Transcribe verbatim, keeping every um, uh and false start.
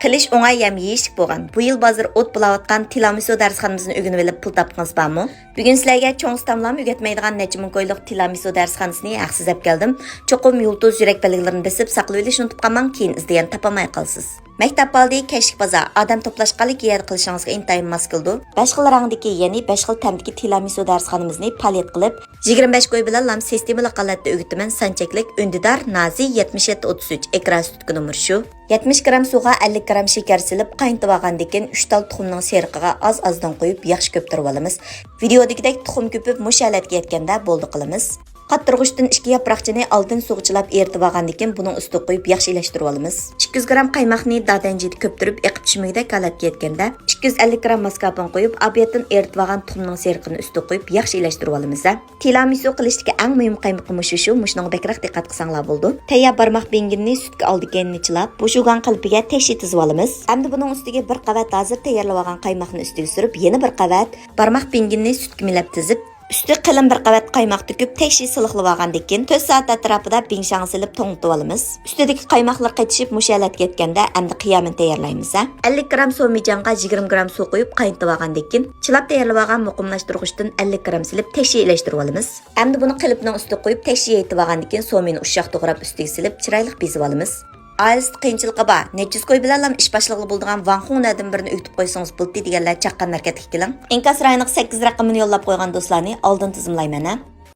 قىلىش ئوڭاي ھەم يېيىشلىك بولغان، بۇ يىل بازىرى ئوت بولاۋاتقان تىرامىسۇ دەرسخانىمىزنى ئۆگىنىۋېلىپ پۇل تاپقىڭىز بارمۇ؟ بۈگۈن سىلەرگە چوڭ ئۇستاملارمۇ ئۆگەتمەيدىغان نەچچە مىڭ كويلۇق تىرامىسۇ دەرسخانىسىنى ھەقسىز ئەپ كەلدىم. چوقۇم يۇلتۇز يۈرەك بەلگىلىرىنى بېسىپ ساقلىۋېلىشنى ئۇنتۇپ قالماڭ، كېيىن ئىزدىگەن تاپالماي قالىسىز. مەكتەپ ئالدى، كەچلىك بازار، ئادەم توپلاشقانلىق يەردە قىلىشىڭىزغا ئىنتايىن ماس كېلىدۇ. بەش خىل رەڭدىكى، يەنى بەش خىل تەمدىكى تىرامىسۇ دەرسخانىمىزنى پائالىيەت قىلىپ، يىگىرمە بەش كوي بىلەن لام سىستېمىلىق ھالەتتە ئۆگىتىمەن، سان چەكلىك، ئۈندىدار، نازى، يەتمىش يەتتە ئوتتۇز ئۈچ، ئېكران سۈتكە نومۇرى شۇ. يەتمىش گرام سۇغا ئەللىك گرام شېكەر سېلىپ، قاينىتىۋالغاندىن كېيىن، ئۈچ تال تۇخۇمنىڭ سېرىقىغا ئاز-ئازدىن قۇيۇپ، ياخشى كۆپتۈرۈۋالىمىز. ۋىدېئودىكىدەك تۇخۇم كۆپۈپ، مۇشۇ ھالەتكە يەتكەندە بولدى قىلىمىز. قاتتۇرغۇچتىن ئىككى ياپراقچىنى ئالدىن سۇغا چىلاپ ئېرىتىۋالغاندىن كېيىن، بۇنىڭ ئۈستىگە قۇيۇپ ياخشى ئىلەشتۈرۈۋالىمىز. ئىككى يۈز گرام قايماقنى دادەنجىدە كۆپتۈرۈپ، ئېقىپ چۈشمىگۈدەك ھالەتكە يەتكەندە، ئىككى يۈز ئەللىك گرام ماسكارپونە قۇيۇپ، ئاۋۇ يەردىن ئېرىتىۋالغان تۇخۇمنىڭ سېرىقىنى ئۈستىگە قۇيۇپ، ياخشى ئىلەشتۈرۈۋالىمىز. تىرامىسۇ قىلىشتىكى ئەڭ مۇھىم قايمىقى مۇشۇ شۇ، مۇشۇنىڭغا بەكرەك دىققەت قىلساڭلار بولىدۇ. تەييار بارماق بىڭگىننى سۈتكە ئالدى كەينىنى چىلاپ، بوشىگان قېلىپىگە تەكشى تىزىۋالىمىز. ئەمدى بۇنىڭ ئۈستىگە بىر قەۋەت ھازىر تەييارلىۋالغان قايماقنى ئۈستىگە سۈرۈپ، يەنە بىر قەۋەت بارماق بىڭگىننى سۈتكە مىلەپ تىزىپ، ئۈستىگە قېلىن بىر قەۋەت قايماق تۆكۈپ، تەكشى سىلىقلىۋالغاندىن كېيىن، تۆت سائەت ئەتراپىدا بىڭشاڭغا سېلىپ توڭلىتىۋالىمىز. ئۈستىدىكى قايماقلار قېتىشىپ مۇشۇ ھالەتكە يەتكەندە، ئەمدى قىيامىنى تەييارلايمىز ھە. ئەللىك گرام سومىجانغا يىگىرمە گرام سۇ قۇيۇپ قاينىتىۋالغاندىن كېيىن، چىلاپ تەييارلىۋالغان مۇقىملاشتۇرغۇچتىن ئەللىك گرام سېلىپ تەكشى ئىلەشتۈرۈۋالىمىز. ئەمدى بۇنى قېلىپنىڭ ئۈستىگە قويۇپ، تەكشى يېيىتىۋالغاندىن كېيىن، سومىنى ئۇششاق توغراپ ئۈستىگە سېلىپ، چىرايلىق بېزىۋالىمىز. ئائىلىسىدە قىيىنچىلىقى بار، نەچچە يۈز كوي بىلەنلا ئىش باشلىغىلى بولىدىغان ۋاڭ خۇڭلەردىن بىرىنى ئۆگىتىپ قويسىڭىز بولدى دېگەنلەر چاققان مەركەزگە كېلىڭ. ئىنكاس رايونىغا سەككىز رەقىمىنى يوللاپ قويغان دوستلارنى ئالدىن تىزىملايمەن ھە.